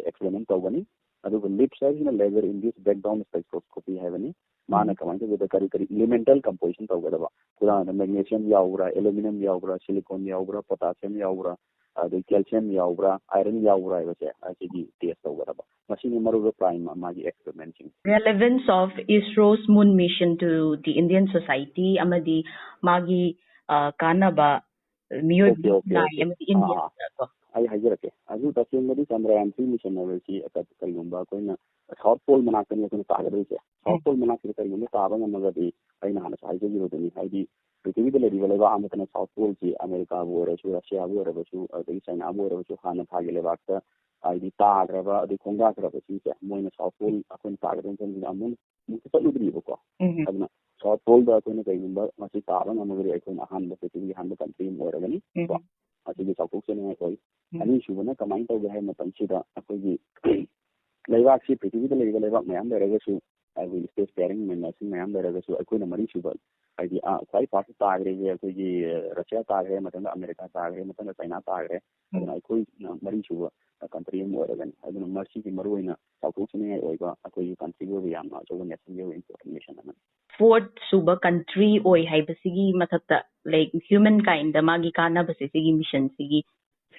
experiment ꯇꯧꯒꯅꯤ꯫ ꯑꯗꯨꯒ ꯂꯤꯞꯁ ꯍꯥꯏꯁꯤꯅ laser induced breakdown spectroscopy ꯍꯥꯏꯕꯅꯤ꯫ ꯃꯥꯅ ꯎꯝ꯫ ꯀꯃꯥꯏꯅ ꯇꯧꯒꯦꯗ, ꯀꯔꯤ ꯀꯔꯤ elemental composition ꯇꯧꯒꯗꯕ, ꯈꯨꯗꯥꯡꯗ magnesium ꯌꯥꯎꯕ꯭ꯔꯥ, aluminum ꯌꯥꯎꯕ꯭ꯔꯥ, silicon ꯌꯥꯎꯕ꯭ꯔꯥ, potassium ꯌꯥꯎꯕ꯭ꯔꯥ, ꯑꯗꯩ calcium ꯌꯥꯎꯕ꯭ꯔꯥ, iron ꯌꯥꯎꯕ꯭ꯔꯥ ꯍꯥꯏꯕꯁꯦ ꯑꯁꯤꯒꯤ test ꯇꯧꯒꯗꯕ꯫ ꯃꯁꯤꯅꯤ ꯃꯔꯨꯑꯣꯏꯕ prime ꯃꯥꯒꯤ experiment ꯁꯤꯡ꯫ Relevance of ISRO's moon mission to the Indian society ꯑꯃꯗꯤ ꯃꯥꯒꯤ, ꯑ, ꯀꯥꯟꯅꯕ ꯃꯤꯑꯣꯏꯕ ꯑꯣꯀꯦ, ꯑꯣꯀꯦ, ꯂꯥꯏ ꯑꯣꯀꯦ꯫ ꯑꯃꯗꯤ ꯑꯥ, India ꯑꯥ꯫ ꯗꯀꯣ꯫ ꯑꯩ ꯍꯥꯏꯖꯔꯛꯀꯦ꯫ ꯑꯗꯨ ꯇꯁꯦꯡꯕꯗꯤ ꯆꯟꯗ꯭ꯔꯌꯥꯟ three mission ꯍꯥꯏꯕꯁꯤ ꯀ-, ꯀꯔꯤꯒꯨꯝꯕ ꯑꯩꯈꯣꯏꯅ South Pole ꯃꯅꯥꯛꯇꯅꯤ ꯑꯩꯈꯣꯏꯅ ꯇꯥꯒꯗꯣꯏꯁꯦ꯫ South ꯎꯝ꯫ Pole ꯃꯅꯥꯛꯁꯤꯗ ꯀꯔꯤꯒꯨꯝꯕ ꯇꯥꯕ ꯉꯝꯃꯒꯗꯤ ꯑꯩꯅ ꯍꯥꯟꯅꯁꯨ ꯍꯥꯏꯖꯈꯤꯕꯗꯨꯅꯤ, ꯍꯥꯏꯗꯤ ꯄ꯭ꯔꯤꯊꯤꯕꯤꯗ ꯂꯩꯔꯤꯕ ꯂꯩꯕꯥꯛ ꯑꯃꯠꯇꯅ South Pole ꯁꯤ ꯑꯃꯦꯔꯤꯀꯥꯕꯨ ꯑꯣꯏꯔꯁꯨ, ꯔꯁꯤꯌꯥꯕꯨ ꯑꯣꯏꯔꯕꯁꯨ, ꯑꯗꯒꯤ ꯆꯥꯏꯅꯥꯕꯨ ꯑꯣꯏꯔꯕꯁꯨ ꯍꯥꯟꯅ ꯊꯥꯒꯤ ꯂꯩꯕꯥꯛꯇ ꯍꯥꯏꯗꯤ ꯇꯥꯈ꯭ꯔꯕ, ꯑꯗꯩ ꯈꯣꯡꯗꯥꯈ꯭ꯔꯕꯁꯤꯡꯁꯦ ꯃꯣꯏꯅ South Pole ꯑꯩꯈꯣꯏꯅ ꯇꯥꯒꯗꯕ ꯃꯐꯝꯁꯤꯗ ꯑꯃꯨꯛ, ꯑꯃꯨꯛꯇ ꯆꯠꯂꯨꯗ꯭ꯔꯤꯕꯀꯣ꯫ ꯎꯝ꯫ ꯑꯗꯨꯅ South Pole ꯗ ꯑꯩꯈꯣꯏꯅ ꯀꯩꯒꯨꯝꯕ ꯃꯁꯤ ꯇꯥꯕ ꯉꯝꯃꯒꯗꯤ ꯑꯩꯈꯣꯏꯅ ꯑꯍꯥꯟꯕ, ꯄ꯭ꯔꯤꯊꯤꯕꯤꯒꯤ ꯑꯍꯥꯟꯕ country ꯑꯃ ꯑꯣꯏꯔꯒꯅꯤ ꯎꯝ꯫ ꯀꯣ꯫ ꯃꯁꯤꯒꯤ ꯆꯥꯎꯊꯣꯛꯆꯅꯤꯡꯉꯥꯏ ꯑꯣꯏ꯫ ꯎꯝ꯫ ꯑꯅꯤꯁꯨꯕꯅ ꯀꯃꯥꯏꯅ ꯇꯧꯒꯦ ꯍꯥꯏꯕ ꯃꯇꯝꯁꯤꯗ ꯑꯩꯈꯣꯏꯒꯤ ꯂꯩꯕꯥꯛꯁꯤ ꯄ꯭ꯔꯤꯊꯤꯕꯤꯗ ꯂꯩꯔꯤꯕ ꯂꯩꯕꯥꯛ ꯃꯌꯥꯝ ꯂꯩꯔꯒꯁꯨ, ꯑꯩꯈꯣꯏꯒꯤ space faring nation ꯃꯌꯥꯝ ꯂꯩꯔꯒꯁꯨ ꯑꯩꯈꯣꯏꯅ ꯃꯔꯤꯁꯨꯕ, ꯍꯥꯏꯗꯤ, ꯑ, ꯈ꯭ꯋꯥꯏ first ꯇꯥꯈ꯭ꯔꯤꯁꯦ ꯑꯩꯈꯣꯏꯒꯤ, ꯑ, ꯔꯁꯤꯌꯥ ꯇꯥꯈ꯭ꯔꯦ, ꯃꯊꯪꯗ ꯑꯃꯦꯔꯤꯀꯥ ꯇꯥꯈ꯭ꯔꯦ, ꯃꯊꯪꯗ ꯆꯥꯏꯅꯥ ꯇꯥꯈ꯭ꯔꯦ꯫ ꯎꯝ꯫ ꯑꯗꯨꯅ ꯑꯩꯈꯣꯏꯅ ꯃꯔꯤꯁꯨꯕ country ꯑꯃ ꯑꯣꯏꯔꯒꯅꯤ꯫ ꯑꯗꯨꯅ ꯃꯁꯤꯒꯤ ꯃꯔꯨꯑꯣꯏꯅ ꯆꯥꯎꯊꯣꯛꯆꯅꯤꯡꯉꯥꯏ ꯑꯣꯏꯕ ꯑꯩꯈꯣꯏꯒꯤ country ꯒꯤ ꯑꯣꯏꯕ ꯌꯥꯝꯅ ꯑꯆꯧꯕ nation ꯒꯤ ꯑꯣꯏꯕ important mission ꯑꯃꯅꯤ꯫ Fourth ꯁꯨꯕ country ꯑꯣꯏ ꯍꯥꯏꯕꯁꯤꯒꯤ ꯃꯊꯛꯇ, like, human kind ꯗ ꯃꯥꯒꯤ ꯀꯥꯟꯅꯕꯁꯦ ꯁꯤꯒꯤ mission ꯁꯤꯒꯤ?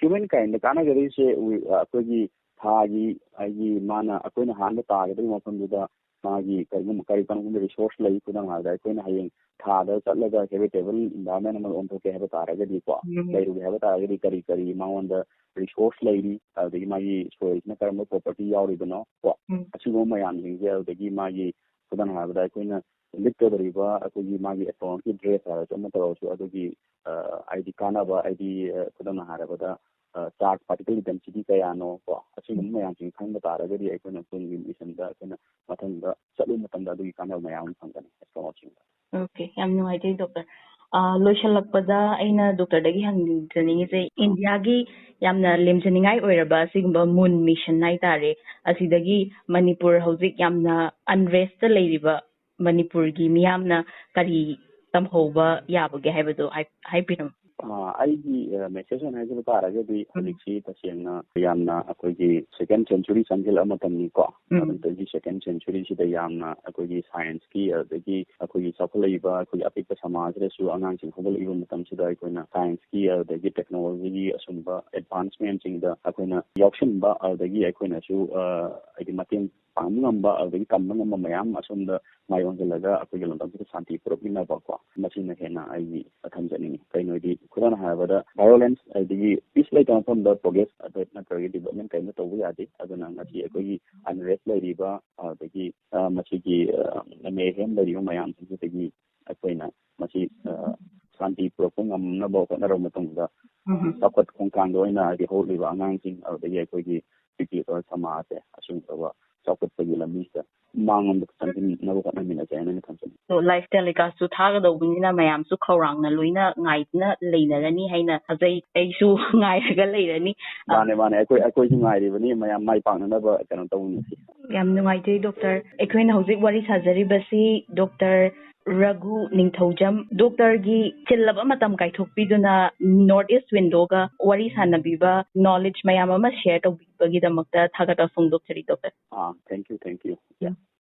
Human kind ꯗ ꯀꯥꯟꯅꯒꯗꯣꯏꯁꯦ, ꯎ-, ꯑꯩꯈꯣꯏꯒꯤ ꯊꯥꯒꯤ, ꯍꯥꯏꯗꯤ, ꯃꯥꯅ, ꯑꯩꯈꯣꯏꯅ ꯍꯥꯟꯕ ꯇꯥꯒꯗꯧꯔꯤꯕ ꯃꯐꯝꯗꯨꯗ ꯃꯥꯒꯤ ꯀꯔꯤꯒꯨꯝꯕ, ꯀꯔꯤ, ꯀꯔꯤꯒꯨꯝꯕ resource ꯂꯩ, ꯈꯨꯗꯝ ꯍꯥꯏꯔꯕꯗ ꯑꯩꯈꯣꯏꯅ ꯍꯌꯦꯡ ꯊꯥꯗ ꯆꯠꯂꯒ habitable environment ꯑꯃ ꯑꯣꯟꯊꯣꯛꯀꯦ ꯍꯥꯏꯕ ꯇꯥꯔꯒꯗꯤꯀꯣ, ꯎꯝ꯫ ꯂꯩꯔꯨꯒꯦ ꯍꯥꯏꯕ ꯇꯥꯔꯒꯗꯤ ꯀꯔꯤ ꯀꯔꯤ ꯃꯉꯣꯟꯗ resource ꯂꯩꯔꯤ, ꯑꯗꯨꯗꯒꯤ ꯃꯥꯒꯤ soil ꯁꯤꯅ ꯀꯔꯝꯕ property ꯌꯥꯎꯔꯤꯕꯅꯣ ꯀꯣ, ꯎꯝ꯫ ꯑꯁꯤꯒꯨꯝꯕ ꯃꯌꯥꯝꯁꯤꯡꯁꯦ, ꯑꯗꯨꯗꯒꯤ ꯃꯥꯒꯤ, ꯈꯨꯗꯝ ꯍꯥꯏꯔꯕꯗ ꯑꯩꯈꯣꯏꯅ ꯂꯤꯠꯀꯗꯧꯔꯤꯕ ꯑꯩꯈꯣꯏꯒꯤ ꯃꯥꯒꯤ astronaut ꯀꯤ dress ꯍꯥꯏꯔꯁꯨ ꯑꯃ ꯇꯧꯔꯁꯨ, ꯑꯗꯨꯒꯤ, ꯑ, ꯍꯥꯏꯗꯤ ꯀꯥꯟꯅꯕ, ꯍꯥꯏꯗꯤ, ꯑ, ꯈꯨꯗꯝ ꯍꯥꯏꯔꯕꯗ, ꯑ, charge particle density ꯀꯌꯥꯅꯣ ꯀꯣ, ꯑꯁꯤꯒꯨꯝꯕ ꯎꯝ꯫ ꯃꯌꯥꯝꯁꯤꯡ ꯈꯪꯕ ꯇꯥꯔꯒꯗꯤ ꯑꯩꯈꯣꯏꯅ ꯇꯨꯡꯒꯤ mission ꯗ ꯑꯩꯈꯣꯏꯅ ꯃꯊꯪꯗ ꯆꯠꯂꯨꯕ ꯃꯇꯝꯗ ꯑꯗꯨꯒꯤ ꯀꯥꯟꯅꯕ ꯃꯌꯥꯝ ꯑꯃ ꯐꯪꯒꯅꯤ astronaut ꯁꯤꯡꯗ꯫ Okay, ꯌꯥꯝ ꯅꯨꯡꯉꯥꯏꯖꯩ, doctor꯫ ꯑ, ꯂꯣꯏꯁꯤꯜꯂꯛꯄꯗ ꯑꯩꯅ doctor ꯗꯒꯤ ꯍꯪꯖꯅꯤꯡꯉꯤꯁꯦ, India ꯒꯤ ꯌꯥꯝꯅ ꯂꯦꯝꯖꯅꯤꯡꯉꯥꯏ ꯑꯣꯏꯔꯕ ꯑꯁꯤꯒꯨꯝꯕ moon mission ꯍꯥꯏꯇꯥꯔꯦ, ꯑꯁꯤꯗꯒꯤ ꯃꯅꯤꯄꯨꯔ ꯍꯧꯖꯤꯛ ꯌꯥꯝꯅ unrest ꯇ ꯂꯩꯔꯤꯕ ꯃꯅꯤꯄꯨꯔꯒꯤ ꯃꯤꯌꯥꯝꯅ ꯀꯔꯤ ꯇꯝꯍꯧꯕ ꯌꯥꯕꯒꯦ ꯍꯥꯏꯕꯗꯣ ꯍꯥꯏ-, ꯍꯥꯏꯕꯤꯔꯝꯃꯨ꯫ ꯑꯥ, ꯑꯩꯒꯤ, ꯑ, message ꯑꯣꯏꯅ ꯍꯥꯏꯖꯕ ꯇꯥꯔꯒꯗꯤ, ꯎꯝ꯫ ꯍꯧꯖꯤꯛꯁꯤ ꯇꯁꯦꯡꯅ ꯌꯥꯝꯅ ꯑꯩꯈꯣꯏꯒꯤ second century ꯆꯪꯁꯤꯜꯂꯛꯑ ꯃꯇꯝꯅꯤꯀꯣ꯫ ꯎꯝ꯫ ꯑꯗꯨ ꯃꯇꯝꯒꯤ second centuryꯁꯤꯗ ꯌꯥꯝꯅ ꯑꯩꯈꯣꯏꯒꯤ scienceꯀꯤ, ꯑꯗꯒꯤ ꯑꯩꯈꯣꯏꯒꯤ ꯆꯥꯎꯈꯠꯂꯛꯏꯕ ꯑꯩꯈꯣꯏꯒꯤ ꯑꯄꯤꯛꯄ ꯁꯃꯥꯖꯁꯤꯗꯁꯨ ꯑꯉꯥꯡꯁꯤꯡ ꯍꯧꯒꯠꯂꯛꯏꯕ ꯃꯇꯝꯁꯤꯗ ꯑꯩꯈꯣꯏꯅ scienceꯀꯤ, ꯑꯗꯒꯤ technologyꯒꯤ ꯑꯁꯨꯝꯕ advancementꯁꯤꯡꯗ ꯑꯩꯈꯣꯏꯅ ꯌꯥꯎꯁꯤꯟꯕ, ꯑꯗꯒꯤ ꯑꯩꯈꯣꯏꯅꯁꯨ, ꯑ, ꯍꯥꯏꯗꯤ ꯃꯇꯦꯡ ꯄꯥꯡꯕ ꯉꯝꯕ, ꯑꯗꯒꯤ ꯀꯟꯕ ꯉꯝꯕ ꯃꯌꯥꯝ ꯑꯁꯣꯝꯗ ꯃꯥꯏ ꯑꯣꯟꯁꯤꯜꯂꯒ ꯑꯩꯈꯣꯏꯒꯤ ꯂꯝꯗꯝꯁꯤꯗ ꯁꯥꯟꯇꯤ ꯄꯨꯔꯛꯃꯤꯟꯅꯕꯀꯣ, ꯃꯁꯤꯅ ꯍꯦꯟꯅ ꯑꯩꯒꯤ ꯊꯝꯖꯅꯤꯡꯉꯤ꯫ ꯀꯩꯅꯣꯗꯤ ꯈꯨꯗꯝ ꯍꯥꯏꯔꯕꯗ violence, ꯑꯗꯒꯤ peace ꯂꯩꯇꯕ ꯃꯐꯝꯗ progress ꯑꯗ ꯅꯠꯇ꯭ꯔꯒ development ꯀꯔꯤꯝꯇ ꯇꯧꯕ ꯌꯥꯗꯦ꯫ ꯑꯗꯨꯅ ꯉꯁꯤ ꯑꯩꯈꯣꯏꯒꯤ unrest ꯂꯩꯔꯤꯕ, ꯑꯗꯒꯤ, ꯑ, ꯃꯁꯤꯒꯤ, ꯑ, mayhem ꯂꯩꯔꯤꯕ ꯃꯌꯥꯝꯁꯤꯡꯁꯤꯗꯒꯤ ꯑꯩꯈꯣꯏꯅ ꯃꯁꯤ, ꯑ, ꯁꯥꯟꯇꯤ ꯄꯨꯔꯛꯄ ꯉꯝꯅꯕ ꯍꯣꯠꯅꯔꯕ ꯃꯇꯨꯡꯗ, ꯎꯝ꯫ ꯆꯥꯎꯈꯠ ꯈꯣꯡꯊꯥꯡꯗ ꯑꯣꯏꯅ ꯍꯥꯏꯗꯤ ꯍꯧꯔꯛꯂꯤꯕ ꯑꯉꯥꯡꯁꯤꯡ, ꯑꯗꯨꯗꯒꯤ ꯑꯩꯈꯣꯏꯒꯤ ꯄꯤꯛꯂꯤꯕ ꯁꯃꯥꯖꯁꯦ ꯑꯁꯤꯒꯨꯝꯂꯕ ꯆꯥꯎꯈꯠꯄꯒꯤ ꯂꯝꯕꯤꯁꯤꯗ ꯃꯥꯡꯂꯣꯝꯗ ꯆꯪꯁꯤꯟꯅꯕ ꯍꯣꯠꯅꯃꯤꯟꯅꯁꯦ ꯍꯥꯏꯅ ꯑꯩꯅ ꯊꯝꯖꯅꯤꯡꯉꯤ꯫ ꯑꯗꯣ live telecastꯁꯨ ꯊꯥꯒꯗꯧꯕꯅꯤꯅ ꯃꯌꯥꯝꯁꯨ ꯈꯧꯔꯥꯡꯅ ꯂꯣꯏꯅ ꯉꯥꯏꯗꯨꯅ ꯂꯩꯅꯔꯅꯤ ꯍꯥꯏꯅ ꯊꯥꯖꯩ꯫ ꯑꯩꯁꯨ ꯉꯥꯏꯔꯒ ꯂꯩꯔꯅꯤ꯫ ꯑ, ꯃꯥꯅꯦ, ꯃꯥꯅꯦ꯫ ꯑꯩꯈꯣꯏ, ꯑꯩꯈꯣꯏꯁꯨ ꯉꯥꯏꯔꯤꯕꯅꯤ꯫ ꯃꯌꯥꯝ ꯃꯥꯏ ꯄꯥꯛꯅꯅꯕ ꯀꯩꯅꯣ ꯇꯧꯃꯤꯟꯅꯁꯤ꯫ ꯌꯥꯝ ꯅꯨꯡꯉꯥꯏꯖꯩ, doctor꯫ ꯑꯩꯈꯣꯏꯅ ꯍꯧꯖꯤꯛ ꯋꯥꯔꯤ ꯁꯥꯖꯔꯤꯕꯁꯤ doctor ꯔꯘꯨ ꯅꯤꯡꯊꯧꯖꯝ꯫ Doctorꯒꯤ ꯆꯤꯜꯂꯕ ꯃꯇꯝ ꯀꯥꯏꯊꯣꯛꯄꯤꯗꯨꯅ North East Windowꯒ ꯋꯥꯔꯤ ꯁꯥꯟꯅꯕꯤꯕ, knowledge ꯃꯌꯥꯝ ꯑꯃ share ꯇꯧꯕꯤꯕꯒꯤꯗꯃꯛꯇ ꯊꯥꯒꯠꯄ ꯐꯣꯡꯗꯣꯛꯆꯔꯤ, doctor꯫ Ah, thank you, thank you꯫ Yeah.